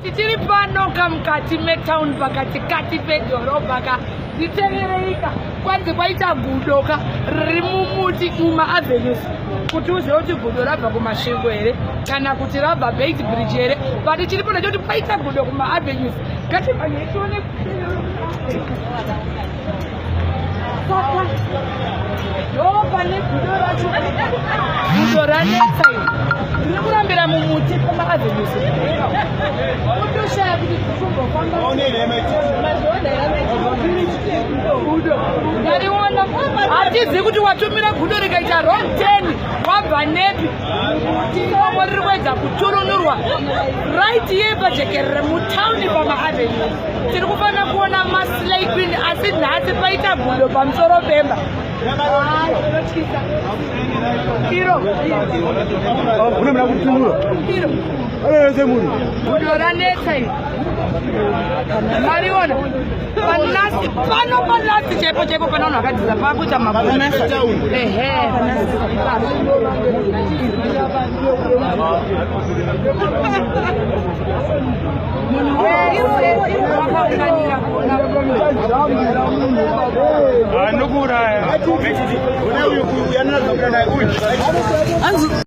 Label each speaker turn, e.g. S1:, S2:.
S1: Tichiri pano ka mukati metown pakati kati pedhorobha ka nditevereika kwanzi kwaita gudo ka riri mumuti mumaavenues kuti uzive kuti gudo rabva kumasvingo here kana kuti rabva bait bridge here but chiripo ndechekuti paita gudo kumaavenues ngatimhanyei tione. Saka ndo pane gudo racho, gudo ranetsa iri, riri kurambira mumuti pamaavenues, utoshaya kuti dzikumbofamba. Gudo ndariona, hatizivi kuti watumira gudo rikaita wrong turn wabva nepi. Imomo riri kuedza kuturunurwa right here pajekerere mutauni pamaavenue. Tiri kufanira kuona maslay queen, asi nhasi paita gudo pamusoro pemba. Zvinotyisa iro. Iro gudo ranetsa iri, mariona panasi pano, panasi chaipo chaipo pana vanhu vakadzidza pakuita magudo, ehe. Munhu wese wakaunganira kuona.
S2: Anokuuraya.